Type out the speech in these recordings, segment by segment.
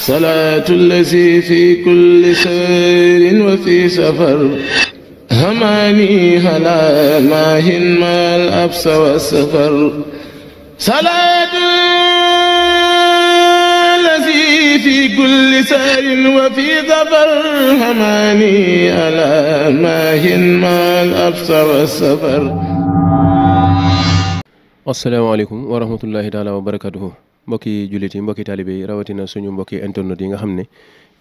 salaatu allazi fi kulli sayrin wa fi safar hamaani halaa maahin maal absa wa safar salaatu allazi fi kulli sayrin wa fi safar hamaani halaa maahin maal absa wa safar. asalaamaaleykum wa rahmatullahi taala wa barakatuhu mbokki jullit yi mbokki taalibe yi rawatina suñu mbokki internet yi nga xam ne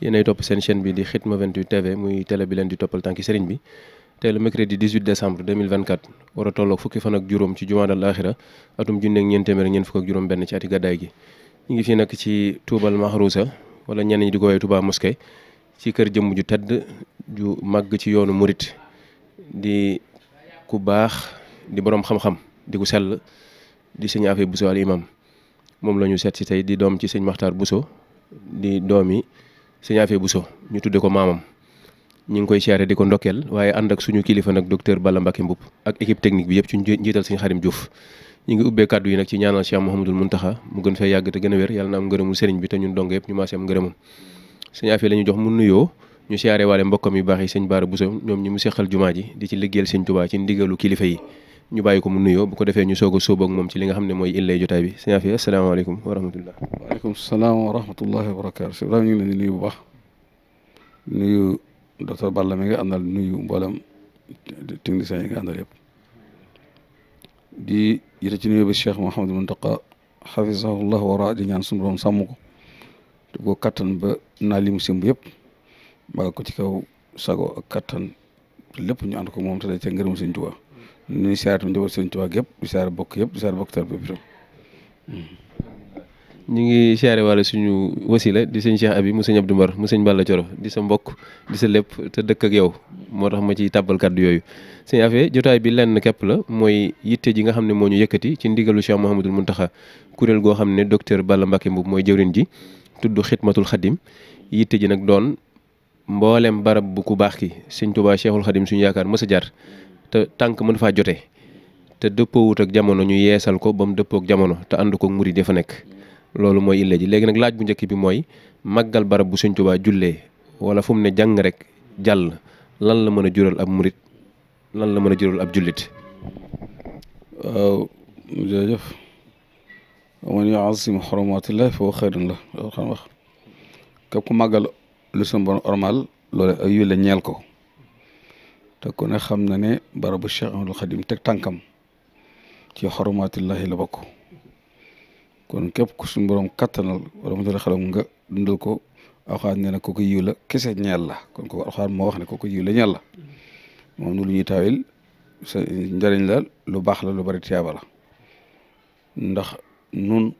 yéenay topp seen chaîne bi di Khidma 28 TV muy télé bi leen di toppal tànki sëriñ bi tey le mercredi 18 décembre 2024 war a tolloog fukki fan ak juróom ci jumaadal axira atum junne ak ñeent téeméer ñeent fukk ak juróom benn ci ati gàddaay gi ñu ngi fii nag ci Tuubal Mahrousa wala ñenn ñi di ko woowee Touba Mosquée ci kër jëmm ju tedd ju màgg ci yoonu murit di ku baax di boroom xam-xam di ku sell di sëñ Afé Bousso al imam moom la ñu seet si tey di doom ci sëñ Makhtar Bousso di doomi sëñ Afé Bousso ñu tudde ko maamam ñu ngi koy siyaare di ko ndokkeel waaye ànd ak suñu kilifa nag docteur Balla Mbacké Mboup ak équipe technique bi yëpp ci njiital sëñ Xadim Diouf ñu ngi ubbee kàddu yi nag ci ñaanal Cheikh Mouhamadoul Mountakha mu gën fee yàgg te gën a wér yàlla na am ngërëmul sëriñ bi te ñun dong yëpp ñu maase am ngërëmam sëñ Afé la ñu jox mu nuyoo ñu siyaare waale mbokkam yu baax yi sëñ Baara Bousso ñoom ñi mu seqal jumaa ji di ci liggéeyal sëñ Touba ci ndigalu kilifa yi ñu bàyyi ko mu nuyoo bu ko defee ñu soog a sóob ak moom ci li nga xam ne mooy illay jotaay bi sëñ Afé asalaamaaleykum wa rahmatullah. waaleykum salaam wa rahmatullahi wa barakaatu si Ibrahima ñu ngi leen di nuyu bu baax nuyu docteur Balla mi nga àndal nuyu mboolem techniciens yi nga àndal yëpp di yite ci nuyu bi Cheikh Mouhamadou Mountakha xafisahullah wara di ñaan suñu borom sàmm ko te ko kattan ba naa li mu sëmb yëpp mbaa ko ci kaw sago ak kattan lépp ñu ànd ko moom te day ca ngërëm sëñ Tuubaa nuyu siyaare tam njaboot sëñ Tuubaa yëpp di siyaare bokk yëpp di siyaare bokk tar bépp itam ñu ngi siyaare wàlla suñu wasila di sëñ Cheikh Abi mu sëñ Abdou Mbar mu sëñ Balla Coro di sa mbokk di sa lépp te dëkk ak yow moo tax ma ciy tàbbal kàddu yooyu sëñ Afé jotaay bi lenn képp la mooy yitte ji nga xam ne moo ñu yëkkati ci ndigalu Cheikh Mouhamadoul Mountakha kuréel goo xam ne docteur Balla Mbacké Mboup mooy jëwrin ji tudd Xidmatul Xadim yitte ji nag doon mboolem barab bu ku baax ki sëñ Touba Cheikhul Xadim suñu yaakaar mës a jaar te tànk mën faa jotee te dëppoowut ak jamono ñu yeesal ko ba mu dëppoo ak jamono te ànd ko murid fa nekk loolu mooy ille ji léegi nag laaj bu njëkk bi mooy màggal barab bu Sëñ Tuubaa jullee wala fu mu ne jàng rek jàll lan la mën a jural ab murid lan la mën a jural ab jullit. waaw jërëjëf man yu'azzim hurumaatillahi fa huwa xayrun lahu loolu xam wax képp ku màggal lu sunu Boroom ormal loolu ay yu la ñeel ko te ku ne xam na ne barabu Cheikh Ahmadul Xadim teg tànkam ci xarumaatillahi la bokk kon képp ku suñu borom kattanal wala mu dal xelam nga dundal ko Alxuraan nee na kooku yiw la kese ñeel la kon kooku Alxuraan moo wax ne kooku yiw la ñeel la moom nu lu ñuy taawil sa njëriñ la lu baax la lu bari tiyaaba la ndax nun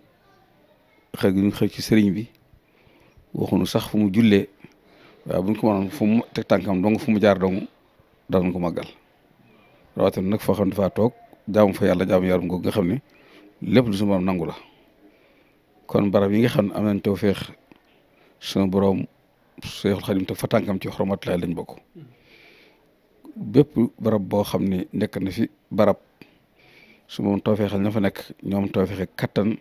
xëy gi ñu xëy ci sëriñ bi waxuñu sax fu mu jullee waaye buñ ko mënoon fu mu teg tànkam dong fu mu jaar dong danañ ko màggal rawatina nag foo xam ne dafaa toog jaamu fa yàlla jaamu yaram googu nga xam ne lépp lu suñu borom nangu la kon barab yi nga xam ne am nañ tawfeex suñu borom Seexul Xadim te fa tànkam ci xormatullahi lañ bokk bépp barab boo xam ne nekk na fi barab su moom tawfeexal ña fa nekk ñoom tawfeexe kattan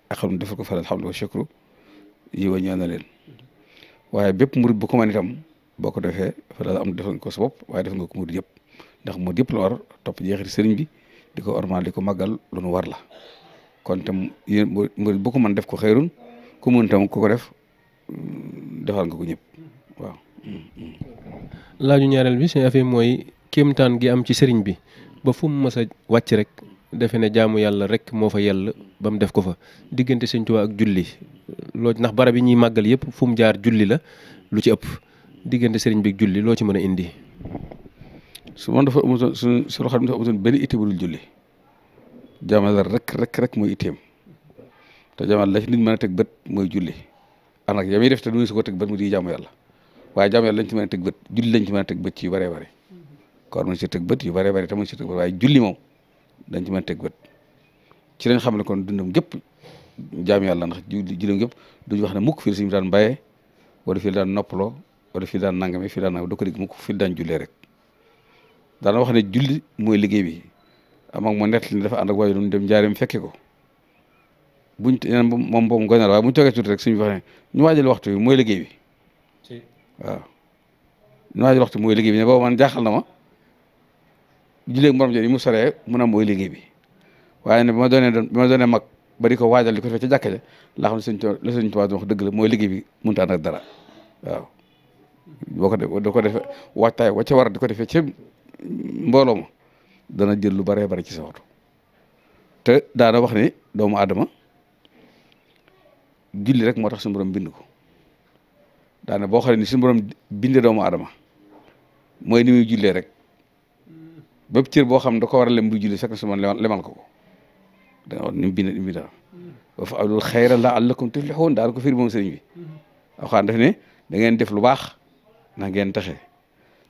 ak xam ne dafa ko faral alhamdu wa shukru yi wa ñaan na leen waaye bépp murid bu ko mën itam boo ko defee dafa daal am def nga ko sa bopp waaye def nga ko murid yëpp ndax murid yëpp la war topp jeexiti sëriñ bi di ko ormal di ko màggal lu nu war la kon tam yéen murid bu ko mën def ko xëyrun ku mën tam ku ko def defal nga ko ñëpp waaw. laaju ñaareel bi sëñ Afé mooy kéemtaan gi am ci sëriñ bi ba fu mu mës a wàcc rek defe ne jaamu yàlla rek moo fa yell ba mu def ko fa diggante sëñ Tuubaa ak julli loo ndax barab yi ñuy màggal yëpp fu mu jaar julli la lu ci ëpp diggante sëriñ bi ak julli loo ci mën a indi. su man dafa amutoon suñu Seexul Xadim dafa amutoon benn itte bu dul julli jaamu yàlla rek mooy itteem te jaamu yàlla la ci nit mën a teg bët mooy julli ànd ak ya muy def te du su ko teg bët mu di jaamu yàlla waaye jaamu yàlla lañ ci mën a teg bët julli lañ ci mën a teg bët ci yu bëree bëri kon mën ci teg bët yu bëree bëri te mën ci teg bët waaye julli moom dañ ci mën a teg bët ci lañ xam ne kon dundam gépp jaamu yàlla ndax jullim gépp duñu wax ne mukk fii la suñu daan bàyyee wala fii la daan noppaloo wala fii la daan nangame fii la daan nangame doo ko dégg mukk fii la daan jullee rek daana wax ne julli mooy liggéey bi am ak moo nett li dafa ànd ak waaye doon dem njaareem fekke ko buñ moom gone la waaye bu ñu toogee tuuti rek suñu waxee ñu waajal waxtu bi mooy liggéey bi waaw ñu waajal waxtu bi mooy liggéey bi ne boobu man jaaxal na ma julleeg morom jooju mu soree mun a mooy liggéey bi waaye ne bi ma doonee mag ba di ko waajal di ko defee ca jàkka ja laa xam ne sëñ Tuubaa wax dëgg la mooy liggéey bi mënut a ànd ak dara waaw boo ko def da ko defee waajtaay wa ca war di ko defee ca mbooloo ma dana jël lu baree bari ci sa waxtu te daana wax ne doomu aadama julli rek moo tax suñu borom bind ko daana boo xoolee ni suñu borom bindee doomu aadama mooy ni muy jullee rek bépp cër boo xam ne da ko war a lem du julli fekk na su ma lemal ko da nga wax ni mu bind daal wa fa'alul xayra la'allakum tuflihun daal ko firi moom sëriñ bi waxaan def ne da ngeen def lu baax na ngeen taxe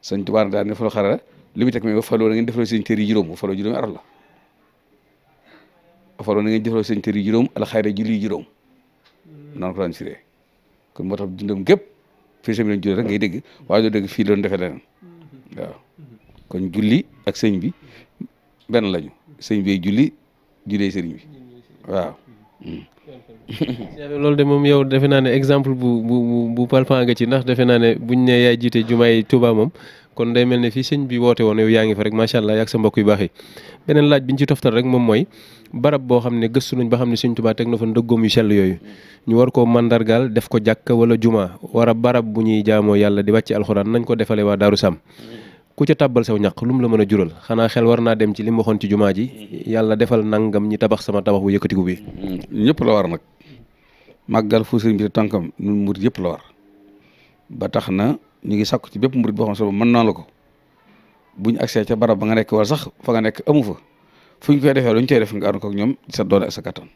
sëñ Tuubaa daal ne fa lu xarala li muy teg mais ba faloo na ngeen defaloo seen cër yi juróom ba faloo juróomi araf la ba faloo na ngeen defaloo seen cër yi juróom al xayra julli juróom noonu ko daan firee kon moo tax dundam gépp fii sami lañ julli rek ngay dégg waaye doo dégg fii doon defee leneen waaw kon julli ak sëñ bi benn lañu sëñ bi julli jullee sëriñ bi waaw loolu de moom yow defe naa ne exemple bu palpant nga ci ndax defe naa ne buñ ne yaay jiite jumaay Touba moom kon day mel ne fii sëñ bi woote woon yow yaa ngi fa rek macha allah yaag sa mbokk yu baax yi beneen laaj bi ñu ci toftal rek moom mooy barab boo xam ne gëstu nañ ba xam ne sëñ Touba teg na fa ndëggoom yu sell yooyu ñu war koo mandargaal def ko jàkka wala juma war a barab bu ñuy jaamoo yàlla di wàcc alxuraan nañ ko defalee waa Daaru Sam ku ca tàbbal saw ñaq lu mu la mën a jural xanaa xel war naa dem ci li mu waxoon ci jumaa ji yàlla defal nangam ñi tabax sama tabax bu yëkkatiku bi ñëpp la war nag màggal fu sëriñ bi te tànkam ñun murit yëpp la war ba tax na ñu ngi sakku ci bépp murit boo xam ne so mën naa la ko buñ accès ca barab ba nga nekk wala sax fa nga nekk amu fa fu ñu koy defee lu ñu koy def nga ànd ko ak ñoom sa doole ak sa kattan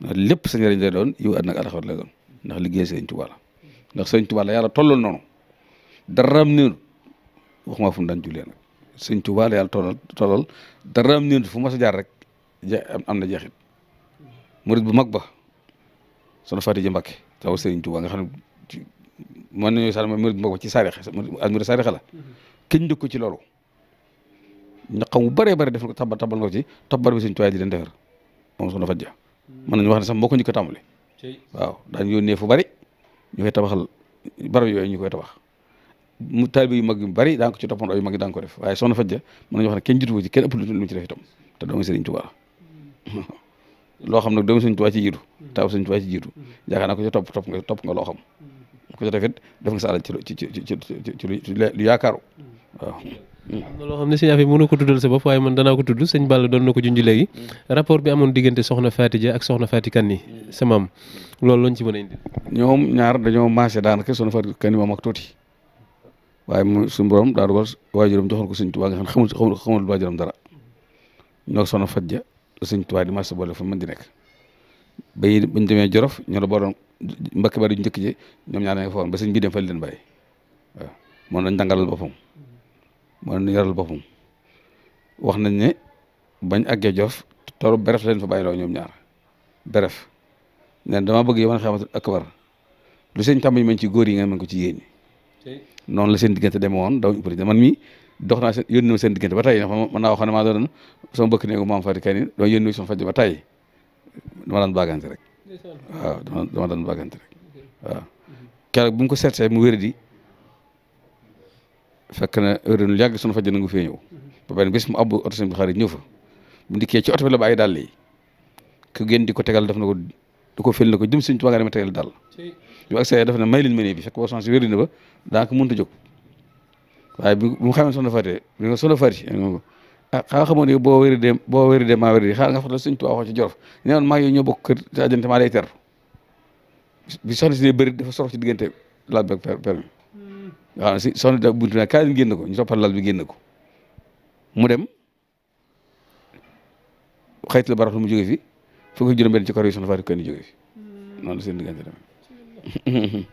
ndax lépp sa njëriñ lay doon yow àddina ak àllaxira lay doon ndax liggéey sëriñ Tuubaa la ndax sëriñ Tuubaa la yàlla tollal noonu daraam néeru waxuma fu mu daan jullee nag sëriñ Tuubaa la yàlla tollal daraam néeru fu ma sa jaar rek am na jeexit murit bu mag ba soxna Faati Ja Mbàkke taw sëriñ Tuubaa nga xam ne mën nañoo sax murit bu mag ba ci saarix ak murit saarix la kenn njëkk ko ci loolu ñaqam bu bëree bëri def na ko tabal nga ko ci topbar bi sëriñ Tuubaa di leen defar moom soxna Faati Ja mën nañu wax ne sax moo ko njëkk a tàmbali waaw daañu yónnee fu bari ñu koy tabaxal barab yooyu ñu koy tabax mu taalibe yu mag yu bari daan ko ci toppandoo yu mag yi daan ko def waaye soxna Faty Dia mën nañu wax ne kenn jiitu ko ci kenn ëpp lu mu ci def itam te doomu Sëriñ Tuubaa loo xam nag doomu Sëriñ Tuubaa ci jiitu taaw Sëriñ Tuubaa ci jiitu yaakaar naa ko ci topp nga loo xam ko ci defit def nga sa alal ci lu yaakaaru waaw am na loo xam ne sëñ Afia mënu ko tuddal sa bopp waaye man danaa ko tudd sëñ Balla doon na ko junj léegi rapport bi amoon diggante soxna Faty Dia ak soxna Faty Kani sa maam loolu lañ ci mën a indi ñoom ñaar dañoo maase daanaka soxna Faty Kani moom ak tuuti waaye mu suñu borom daa dogal waajuram joxoon ko Sëñ Tuubaa nga xam ne xamul waajuram dara ñoo soxna Faty Dia la Sëñ Tuubaa di maase boole fa mën di nekk bañ demee Jolof ñoo la booloon Mbàkke Bari njëkk ji ñoom ñaar nga fa woon ba sëñ bi dem fa leen bàyyi waaw moo nañ jàngalal boppam moo nañ yaral boppam wax nañ ne bañ àggee Jolof toolu beref leen fa bàyyi loo ñoom ñaar beref neen dama bëgg yow man xamante ak war lu sëñ tàmm yi mën ci góor yi ngeen mën ko ci yéen ñi noonu la seen diggante demee woon daw ñu man mi dox naa seen yónni ma seen diggante ba tey mën naa wax ne maa doon sama bëkk néegu maam Faty Kani doon yónni sama Faty Dia ba tey dama daan bagante rek waaw dama daan bagante rek waaw keroog bu mu ko seetsee mu wér di fekk na heure lu yàgg sunu Faty Dia nangu fee ñëw ba benn bis mu abbu oto seen bi xarit ñëw fa bu ndikkee ci oto bi la bàyyi dàll yi ku génn di ko tegal def na ko du ko fël na ko jëm Sëñ Tuubaa nga dama tegal dàll bi ak say def na may leen mënee bi fekk boo changé wér na ba daanaka mënut a jóg waaye bi mu xamee soxna Faty bi nga soxna Faty ah xaa xamoon ne boo wéri de maa wéri di xaar nga fàttali Sëñ Tuubaa wax ci Jolof ne woon maa ngi ñoo bokk kër ci àjjante maa lay ter bi soxna si ne bëri dafa sorox ci diggante lal bi ak permis nga xam ne si soxna da buntu na kaay génn ko ñu toppal lal bi génn ko mu dem xëyt la barax lu mu jóge fi foo ko juróom benn ci kor yi soxna Faty Kani jóge fi noonu la seen diggante demee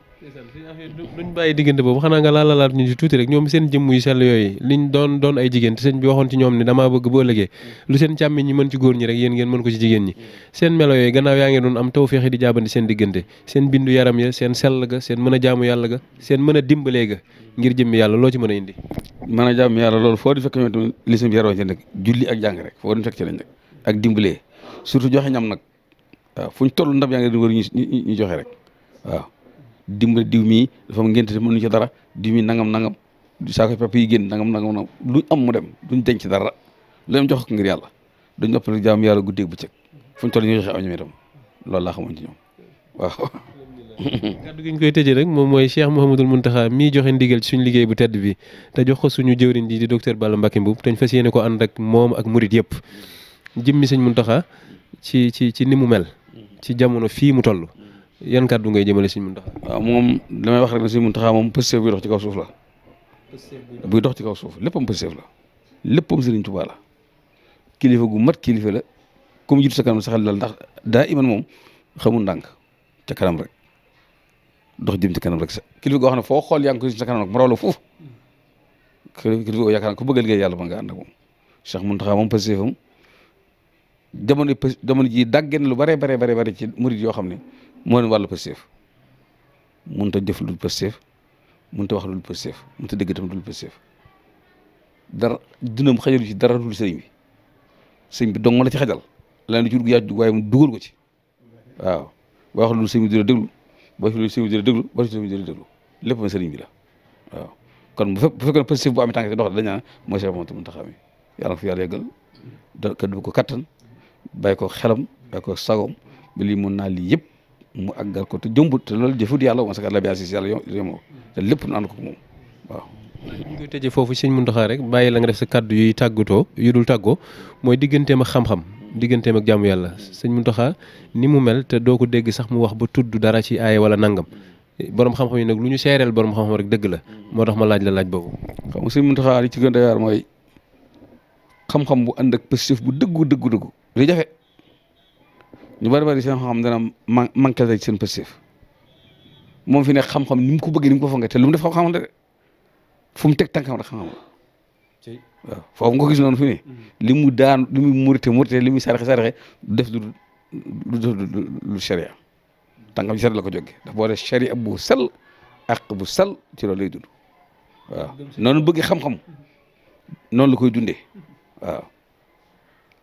duñ bàyyi diggante boobu xanaa nga laalalaat ñu ci tuuti rek ñoom seen jëmm yu sell yooyu liñ doon ay jigéen te sëñ bi waxoon ci ñoom ne damaa bëgg bu ëllëgee lu seen càmmiñ ñi mën ci góor ñi rek yéen ngeen mën ko ci jigéen ñi seen melo yooyu gannaaw yaa ngi doon am tawfeex di jaabandi seen diggante seen bindu yaram ya seen sell ga seen mën a jaamu yàlla ga seen mën a dimbalee ga ngir jëmmi yàlla loo ci mën a indi mën a jaamu yàlla loolu foo di fekk ñoom tamit li seen bi yaroo ci nag julli ak jàng rek foo di fekk ci lañ nag ak dimbalee surtout joxe ñam nag waaw fu ñu toll ndab yaa ngi leen war ñu joxe rek waaw dimbali diw mii dafa ngénte mënuñu ci dara diw mii nangam saako pepp yi génn nangam luñ am mu dem duñ denc dara lu dem jox ko ngir yàlla duñ noppal jaam yàlla guddeeg bëccëg fu ñu toll ñu joxe aw ñoom itam loolu laa xamoon ci ñoom waaw. kaddu gi ñu koy tëjee rek moom mooy Cheikh Mouhamadul Mountakha mii joxe ndigal ci suñu liggéey bu tedd bi te jox ko suñu jëwriñ ji di docteur Balla Mbacké Mboup te ñu fas yéene ko ànd ak moom ak murit yëpp jëmmi sëñ Mountakha ci ni mu mel ci jamono fii mu toll yan kaddu ngay jëmale sëñ Mountakha. waaw moom damay wax rek ne sëñ Mountakha moom pësteef buy dox ci kaw suuf la buy dox ci kaw suuf léppam pësteef la léppam Sëriñ Tuubaa la kilifa gu mat kilifa la comme jiitu sa kanam saxal dal ndax daa iman moom xamul ndànk ca kanam rek dox jëm ci kanam rek sa kilifa goo xam ne foo xool yaa ngi ko sa kanam nag mu raw la foofu kilifa goo yaakaar ko bëgg a liggéey yàlla ba nga ànd ak moom Cheikh Mountakha moom pësteefam jamono ji dàggeen lu bare ci murid yoo xam ne moo leen wàllu pësteef mënut a jëf lu pësteef mënut a wax lu pësteef mënut a dégg tam lu pësteef dara dunam xajalu ci dara dul sëñ bi dong la ci xajal leneen lu ci dugg yaa dugg waaye mu dugal ko ci waaw boo wax lu sëñ bi dina déglu boo wax lu sëñ bi dina déglu boo wax lu sëñ bi dina déglu lépp ma sëriñ bi la waaw kon bu fekkoon pësteef bu amee tànk dox dañ naan mooy Cheikh Mouhamadou Mountakha mi yàlla na fi yàlla yeggal da ka du ko kattan bàyyi ko xelam bàyyi ko sagoom ba lii mun naa lii yëpp mu àggal ko te jëmbut te loolu jëfut yàlla parce que la bi assis yàlla yomoo te lépp nu ànd ko moom waaw. ñu koy tëjee foofu sëñ Mountakha rek bàyyi la nga def sa kaddu yuy tàggatoo yu dul tàggoo mooy digganteem ak xam-xam digganteem ak jaamu yàlla sëñ Mountakha ni mu mel te doo ko dégg sax mu wax ba tudd dara ci aaya wala nangam borom xam-xam yi nag lu ñu seereel borom xam-xam rek dëgg la moo tax ma laaj la laaj boobu. xam nga sëñ Mountakha li ci gën a yaar mooy xam-xam bu ànd ak pëstéef bu dëggu li jafe ñu bari seen xam-xam dana manqué ci seen pëstéef moom fi ne xam-xam ni mu ko bëggee ni mu ko foogee te lu mu def xam-xam de fu mu teg tànkam rek xam-xam waaw foofu nga ko gis noonu fi ne li mu daan li mu murite li muy saraxe def lu sharia tànkam ci sharia la ko jógee daf boo def sharia bu sell ak bu sell ci loolu lay dund waaw noonu bëgg xam-xam noonu la koy dundee waaw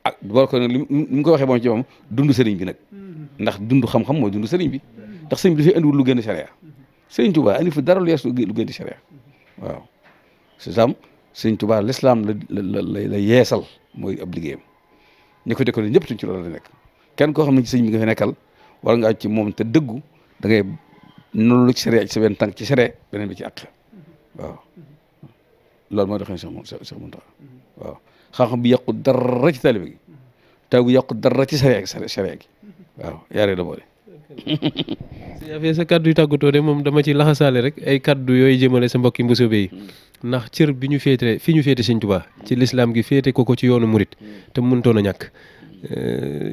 ak boo ko nag li mu ko waxee moom ci moom dund sëriñ bi nag ndax dund xam-xam mooy dund sëriñ bi ndax sëriñ bi dafay andiwul lu gën a sharia sëriñ Tuubaa andi fi dara lu yees lu gën a sharia waaw c'est ça sëriñ Tuubaa l'islam la yeesal mooy ab liggéeyam ñu ko déggoo ñëpp tuñ ci loolu la nekk kenn koo xam ne ci sëriñ bi nga fi nekkal wala nga aj ci moom te dëggu da ngay noonu lu ci sharia ci sa benn tànk ci sharia beneen bi ci àq waaw loolu mooy doxee Cheikh Mountakha waaw xam-xam bi yàqu dara ci taalibe gi taw bi yàqu dara ci sharia gi waaw yaaree la boole. sëñ Afia sa kaddu yu tàggatoo de moom dama ci laxasaale rek ay kaddu yooyu jëmale sa mbokki mbusoobe yi ndax cër bi ñu féete fi ñu féete sëñ Tuubaa ci lislaam gi féete ko ci yoonu murit te mënutoon a ñàkk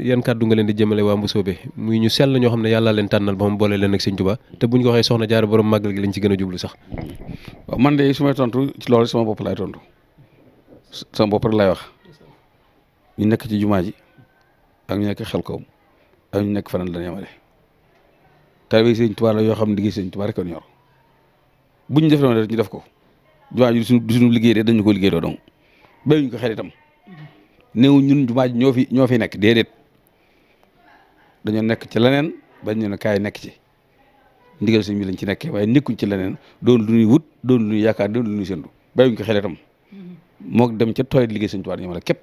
yan kaddu nga leen di jëmale waa mbusoobe muy ñu sell ñoo xam ne yàlla leen tànnal ba mu boole leen ak sëñ Tuubaa te buñ ko waxee soxna Jaara borom màggal gi lañ ci gën a jublu sax. waaw man de su may tontu ci loolu sama bopp laay tontu sama bopp rek laay wax ñu nekk ci jumaa ji ak ñu nekk Xelkom ak ñu nekk fanaan la yemale taalibe sëñ Tuubaa la yoo xam ne liggéey sëñ Tuubaa rek ñor buñ def noonu rek ñu def ko jumaa ji du suñu liggéey de dañu ko liggéey doo donc béyuñ ko xel itam néew ñun jumaa ji ñoo fi nekk déedéet dañoo nekk ci leneen bañ ñu ne kaay nekk ci ndigal sëñ bi lañ ci nekkee waaye nekkuñ ci leneen doon lu ñuy wut doon lu ñuy yaakaar doon lu ñuy séntu béyuñ ko xel itam moo dem ca tooy liggéey sëñ Tuubaa ñemale képp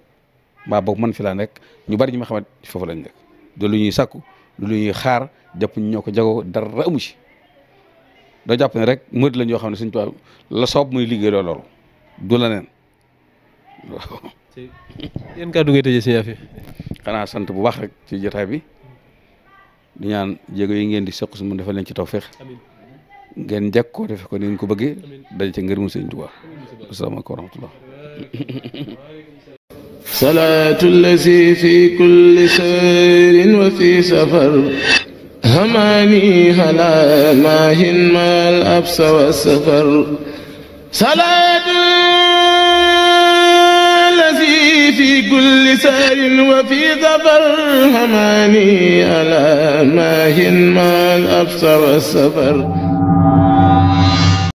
mbaa boog man fi laa nekk ñu bari ñu ma xamante foofu lañ nekk doon lu ñuy sakku lu ñuy xaar jàpp ñu ñoo ko jagoo dara amu ci doo jàpp ne rek murid lañ yoo xam ne sëñ Tuubaa la soob muy liggéey loolu du la neen waaw. yéen kàddu ngay tëjee sëñ Afia. xanaa sant bu baax rek ci jotaay bi di ñaan jéego yi ngeen di sëq su mu defal leen ci tawfeex ngeen jekk ko defe ko ni ngeen ko bëggee daje ca ngërëmu sëñ Tuubaa asalaamaaleykum wa rahmatullah. salaatu allazi fi kulli sayrin wa fi safar هماني هلا ماهن ما الأبس والسفر صلاة الذي في كل سار وفي ظفر هماني هلا ماهن ما الأبس والسفر